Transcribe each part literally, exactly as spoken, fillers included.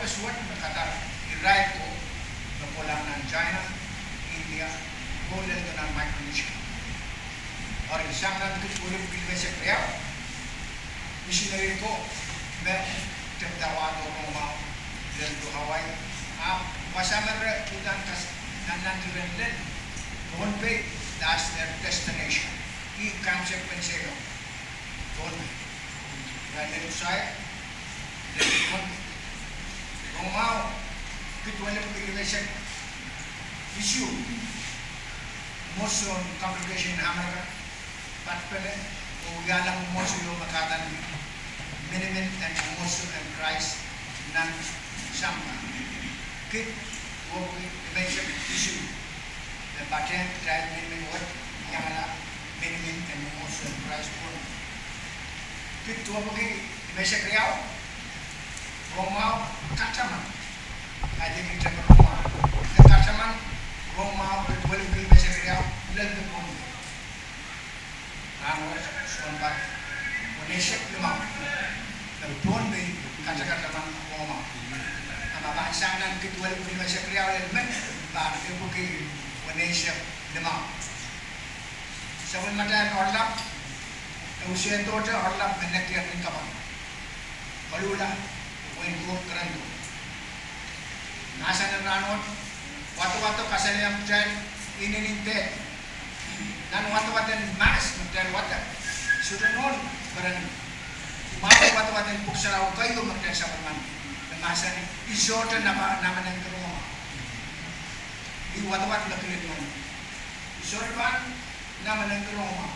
suwed me kadar irail ko me kohla nan China, India, oh lel nan Micronesia. Eri sang nan kid welipwiki limeisek riau, misineri ko me tepda wahdo rongamwahu lel Hawaii, ahpw wasa me re uhdahn kas- nannanti ren lel Pohnpei, that's their destination. Ih kaimwisekpen seiloak, Pohnpei. Irail lel Lusaia, lel Pohnpei. Rongamwahu, kid welipwiki limeisek isuh, mwomwohdiso en Congregation en America patpene oh wiahla mwomwohdiso me kahdaniki minimin en mwomwohdiso en Krais nan sampah. Kid welipwiki limeisek isuh me patehng kitail minimin wet iangala minimin en mwomwohdiso en Krais pwon. Kid welipwiki limeisek riau, rongamwahu kataman. Kaidehn kitail rongamwahu, kataman rongamwahu, kid welipwiki limeisek riau, lel Pohnpei. Rahnwet sounpar weneisek limau, me Pohnpei katakataman rongamwahu. A ma pahn sang nan kid welipwiki limeisek riau lel Mei, pahn epwiki weneisek limau. Sapwellimatail oaralap, e wia sehdohte oaralap me nekier ni kapwung, koluhla wehin Koht kerendo. Mahsen en rahnwet wadawado kasalehiong kitail inenen dehr nan wadawad en mahs me kitail wadek, sohte nohn peren, ma wadawad en Pwuhk Sarawi keieu me kitail sapwellimaniki, me mahsanih, I sohte napa- namenengki rongamwahu. Ih wadawad me kilel nan, I sohte pahn namenengki rongamwahu.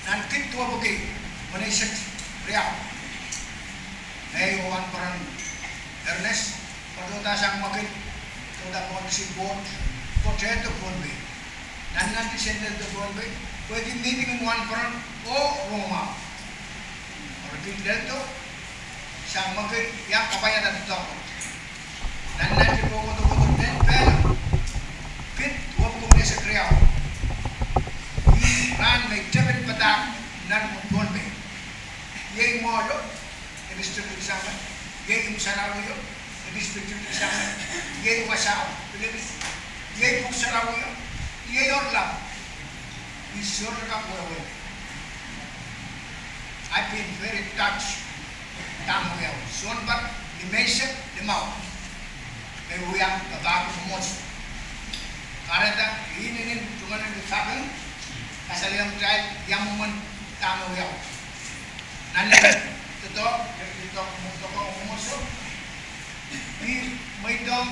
Nan kid welipwiki weneisek riau, me iei wahnpoaron Ernest, kohdohda sang mwekid, kohda pohn kisin pwoat, kohdo Pohnpei. Nannanti sendildo Pohnpei pwehki mihmi kin wahnpoaron oh rongamwahu. Eri kid leldo sang mwekid, ia kapaiada doadoahk wet. Nannanti kohkohdo kohdo, nen pehla, kid welipwiki weneisek riau, ih rahn me I tepin padahk nan Pohnpei. Iei Mwohlo, e district lisang me, iei Imw Sarawio, e district lisang me, iei Wasao, iei Pwuhk Sarawio, iei oaralap. I sohte kak wehwehki. I've been very touched. Dahme wiawi, sounpar limeisek limau, me wia papah mwomwohdiso. Kahrehda inenen tungoalenki kaping, kasalehiong kitail ia mwomwen dahme wiawi. Nan doadoahk, doadoahk, doadoahk mwomwohdiso, I mweidohng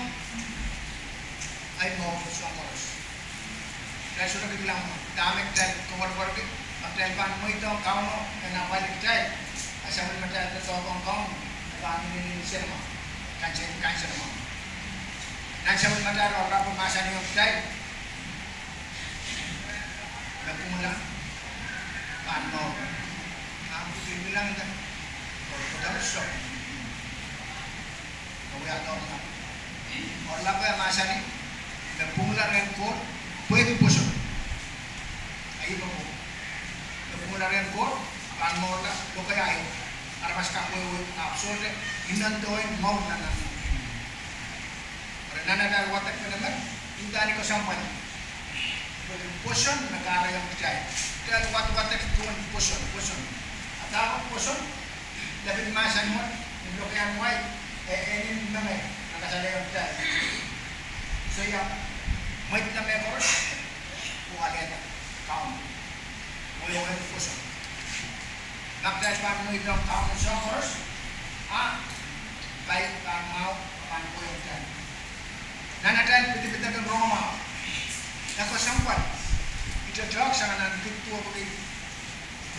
ei mour soahng koaros. Kitail sohte kilang dahme kitail koapworopworki, ma kitail pahn mweidohng Kauno en apwalih kitail, a sapwellimatail doadoahk ong Kauno, e pahn inenen nsenamwahu, kansenamwahu. Nan sapwellimatail oaralap mahsanihong kitail me pwungla pahn mour. Ahpw I kilang da, oh, koaros soh me wiahda oaralap. Oaralap e mahsanih me pwungla rehn Koht pwehki pwoson. Ahi me Koht, me pwungla rehn Koht pahn mourla lokaia, aramas kak wehwehki ahpw sohte inendohn mour nan nan. Eri nan atail wadek menet, udahn I kesempwal pwehki pwoson me kahrehiong kitail. Kitail wadwadek duwen pwoson, pwoson. A dahme pwoson? Lepin mahsen wet, ni lokaiahn wai, e, e nin mengei, me kasalehiong kitail. Soh, ia, mwekid me koaros, oh alehda Kauno, wehwehki pwoson. Ma kitail pahn mweidohng Kauno soahng koaros, a pai pahn mwahu, pahn pweida. Nan atail pidipidek en rongamwahu, e kesempwal, I tohtohk sang nan kid welipwiki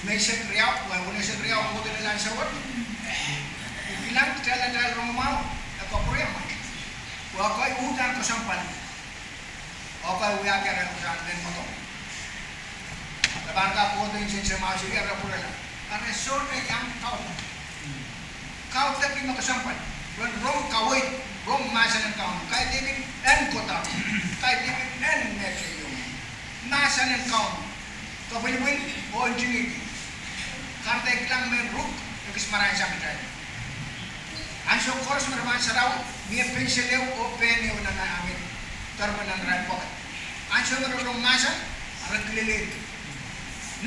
limeisek riau, weneisek riau, kohdo lel ansou wet, I kilang kitail atail rongamwahu e kapwuriamwail. Pwe ekei uhdahn kesempwal, ekei wiahki arail uhdahn len mwadong. Re pahn kak kohdo nsensen mwahu seri, re pwurala, a re sohte iang kaudok. Kaudok me kesempwal, ren rong kaweid, rong mahsen en Kauno, kaidehkin en koda, kaidehkin en meteio, mahsen en Kauno, kapwilipwil oh ntingihdi. Kahrehda I kilang mehn ruk ekis marain sang kitail. Ansou koaros me re pahn sarawi, mie pensel ehu oh pehn ehu nan amwail doaropwe nan arail pwoaket. Ansou me re rong mahsen, a re kilelehdi.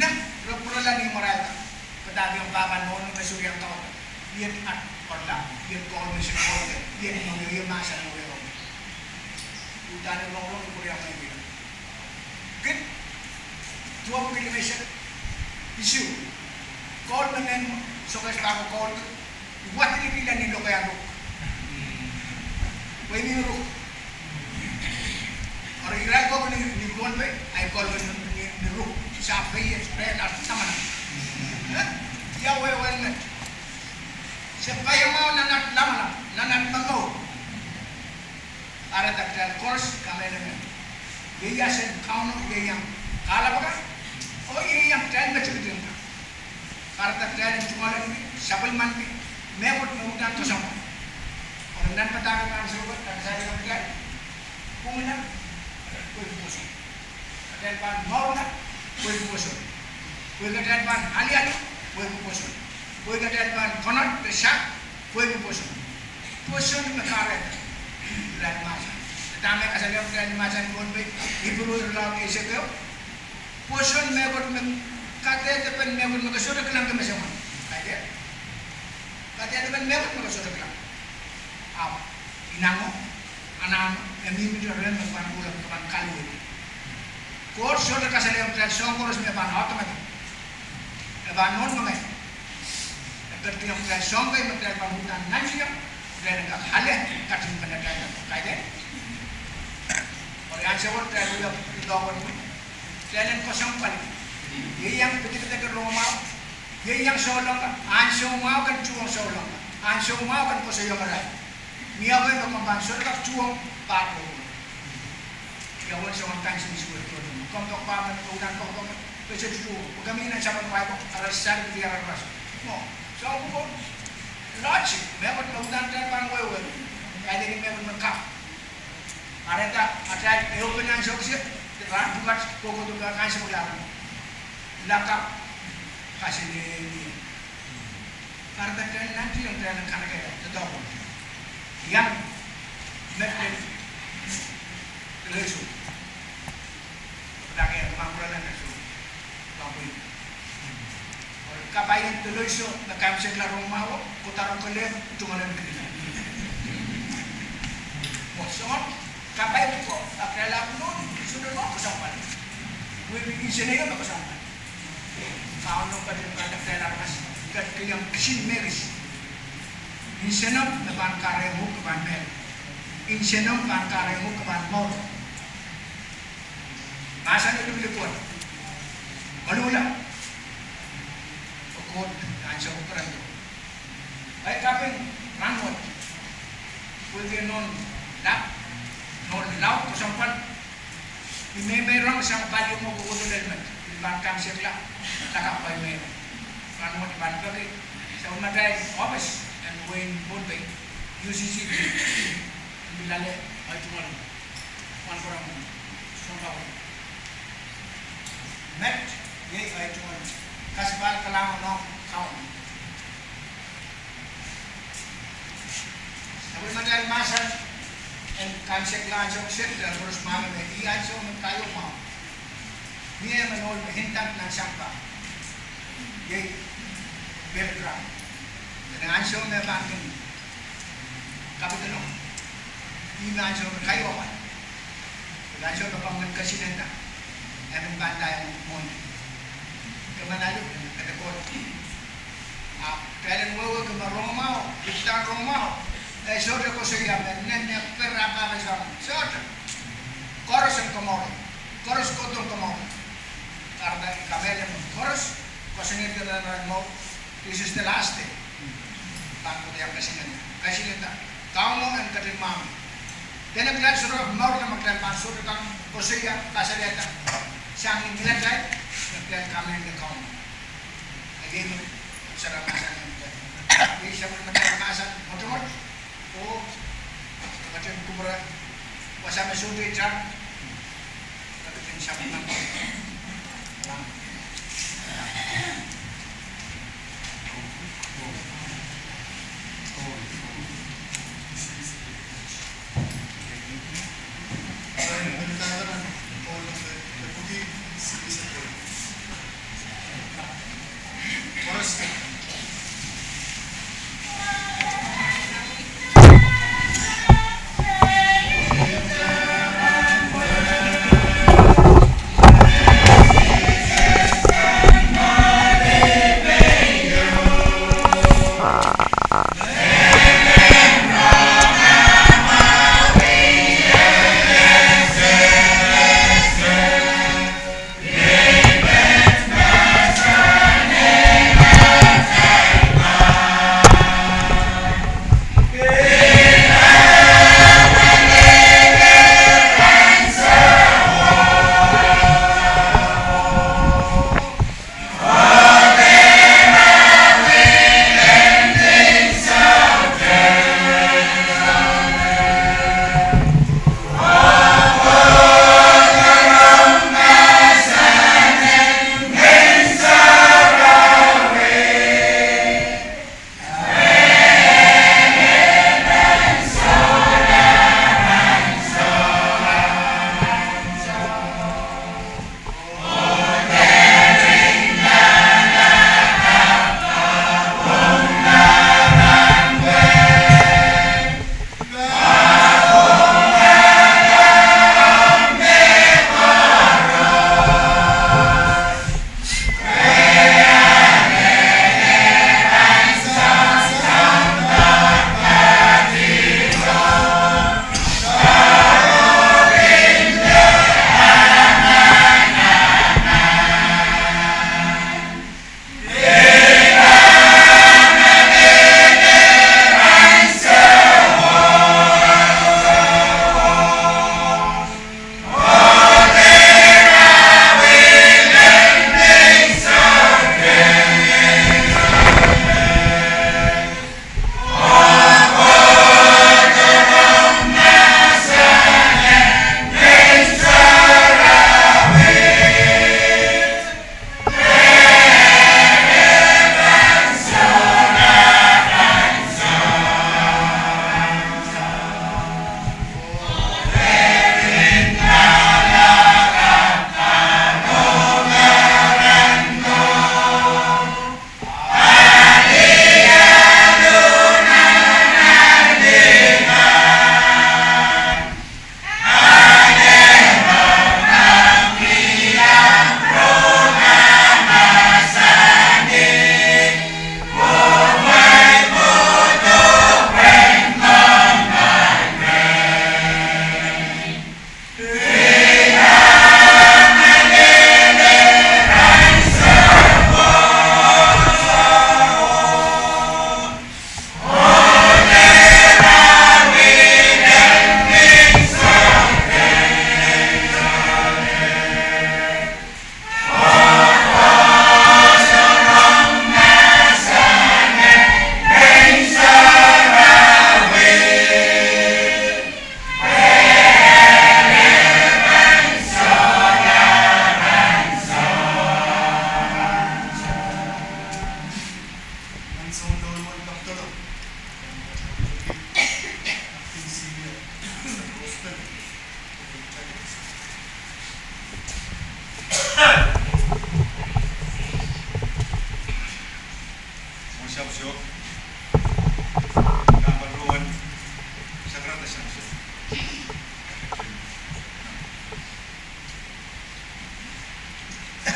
Nan re pwurala ni imwarail kan, padahkihong pahpa nohno me sohte iang kaunda. Iet at orla, iet koul me se koul, iet mohngiong, iet mahsen me wehwe. Uhdahn rong rong pwuriamwei wia. Kid, tuopwiki limesek, issue. Koul me mehn sokehs pahko koul, I wadilkihla ni lokaiahn ruk. Pwe I mih ruk. Eri irail koaros ni, ni Pohnpei, ahi koul ni, ni, ni ruk. Sahpw, pei, rehn, at lamalam. Eh? Ia wehwehn met. Se paiamwahu nan at lamalam, nan at momour. Kahrehda kitail koaros kamehlele me ieias en Kauno ieiang kahlap akan, oh ieiang kitail me tikitik kan. Kahrehda kitail en tungoalenki, sapwellimanki mehkot me uhdahn koasoandi. Oh nan padahk en ansou wet, kahrehda kitail pwungla, pwe pwoson. Kitail pahn mourla, pwe pwoson. Pwe kitail pahn alialu, pwe pwoson. Pwe kitail pahn konot de sahpw, pwe pwoson. Pwoson me kahrehda irail mahsen. Dahme kasalehiong kitail ni mahsen Pohnpei, Ipru irelaud eisek ehu. Pwoson mehkot me, kadehdepen mehkot me ke sohte kilang ke mesemwen. Kaidehn? Kadehdepen mehkot me ke sohte kilang. Ahpw inengo, anahn, e mihmihte rehn me pahn kohla, pahn kaluwet. Koht sohte kasalehiong kitail soahng koaros me pahn automatic. E pahn nohn mengei. E ketikihong kitail soahng kei me kitail pahn uhdahn nantihong, kitail en kak ale katingpen atail. Kaidehn? Eri ansou wet kitail wia doadoahk wet, kitail en kesempwal. Ieiang pidikidek en rongamwahu, ieiang souleng kan, ansou mwahu ken tuhwong souleng kan, ansou mwahu ken koasoiong irail. Mie ehu me komw pahn sohte kak tuhwong, pahn kohkohdo. Ia uwen soangen kansensuwed kohdo? Komw pahn pahn me uhdahn kohkohdo, pwe se tutu, pwe ke mih nan sapwellimomwi, ara sar pidi ara ras. Mwo, soahng pwuko, logic, mehkot me uhdahn kitail pahn wehwe, kaidehn mehkot me kak. Kahrehda atail ehupene ansou kiset, rahn pwukat kohkohdo kansensuwed. Lakapw, kaselehlie. Kahrehda kitail nantihong kitail en kanekehla doadoahk wet. Iang met en Lelohsou. Padahkihong mahn pwurala nan Lelohsou. Pahn pwil. Eri kapai en Lelohsou me kaimwisekla rongamwahuo, kodarohng kelehpw tungoalenki. Mwo soangen kapai pwuko, kitail ahpw nohn, sohte nohn kesempwal. Wehwehki insenomw me kesempwal. Kauno ketin kalelapak aramas, ketikihong kisin mehkis. Insenomw me pahn kahrehiong uhk ke pahn mehlel. Insenomw pahn kahrehiong uhk ke pahn mour. Mahsanih lipilipil wet. Koluhla. Pwe Koht ansou me kerendo. Ei kaping rahnwet. Pwehki nohn lap, nohn laud kesempwal. I meimeirong sang pali mwo kohkohdo lel met. I pahn kansekla, lakapw pai mehla. Rahnwet I pahn peki sapwellimatail ohpis en wehin Pohnpei, U C C, en pil ale ahi tungoal. Pahn pwurehng sounpapah. Met, iei ahi tungoal. Kaselehlie kalahngan ong Kauno. Sapwellimatail mahsen en kansekla ansou kiset, kitail koaros mahmahsanih me ih ansou me keieu mwahu. Mie emen ohl me indak nan sampah. Iei Billy Graham. Dene ansou me pahn kin kapitalo, ih me ansou me keieu mwahu. Ansou me komw kin kesinenda, e men pahn ndaiong mwohn. Ke men ale, ke de kohla. Ahpw kitail en wehwehki me rongamwahuo, kitail rongamwahuo, e sohte koasoia me nene, pere, pahpa, soangen. Sohte. Koaros en komouro. Koaros kohdohng komouro. Kahrehda I kamehlele me koaros koasoanehdi nan arail mour, this is the last day. Pahn kohdo iang kesinenda. Kesinenda. Kauno en ketin mahmahsanih. Dene kitail sohte mourla ma kitail pahn sohte kak koasoia, kasalehda sang ni ngihlatail, ma kitail kamehlele Kauno. Iei me sara mahsen en kitail. Iei sapwellimatail mahsen mwotomwot. Oh, ketin kupwure wasa me sohte itar. Ketin sapwellimen.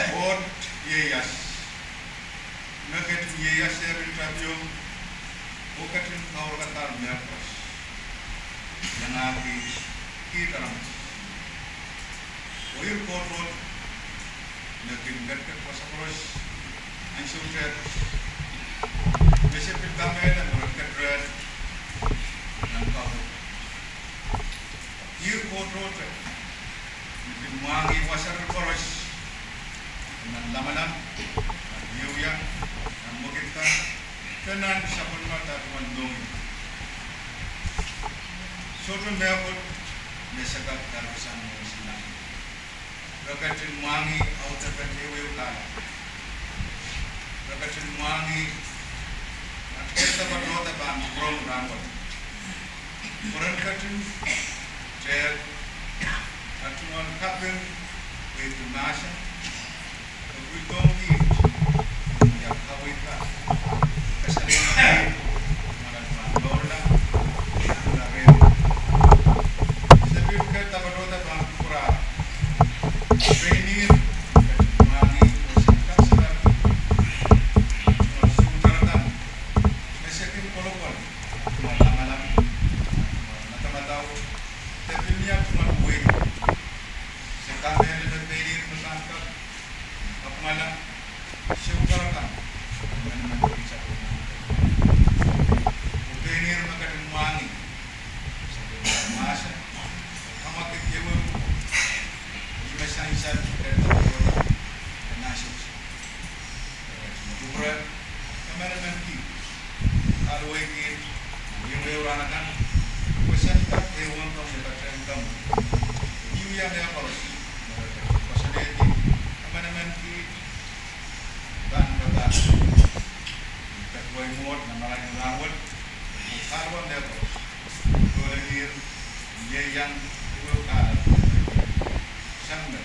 Koht ieias, me ketin ieiasehr tapio, oh ketin kaurkadahr mehkoaros, iangahki kiht aramas. Oh ih Koht Rohte, me kin ketiket wasa koaros, ansou te, me se pil kamehlele me re ket rehn nan kapo. Ih Koht Rohte, me kin mwahngih wasa koaros, nan lamalam, nan wiewia, nan mwekid kan, de nan sapwellime atail mohngiong. Sohte mehkot me se kak karasahnmwohn sang. Re ketin mwahngih audepen ehuehu lala. Re ketin mwahngih, nan kehda patohda pahn rong rahnwet. Pwe ren ketin tehk, a tungoal kaping, pwe ih mahsen, pwe pwildohng kiht, ia kaweid Pwukat kan, emenemen kitail pahn, oh pein ihr me ketin mwahngih sapwellimatail mahsen, kamwakid ehuehu pwukoa, ih me sansal, ih me pwukoa, ih me sansal. Eri, me kupwure, emenemen kiht, kahlap wet kiht, ehuehu rahn akan, pwe sehse ehuong komwi patehng komwi, oh wia mehkoaros me re koasoanehdi emenemen kiht, pahn padahk, pil pekihwei mwohd nan marain en rahnwet, oh kahlap mehkoaros, kolokol ihr, ieiang ehuehu kahlap, sang me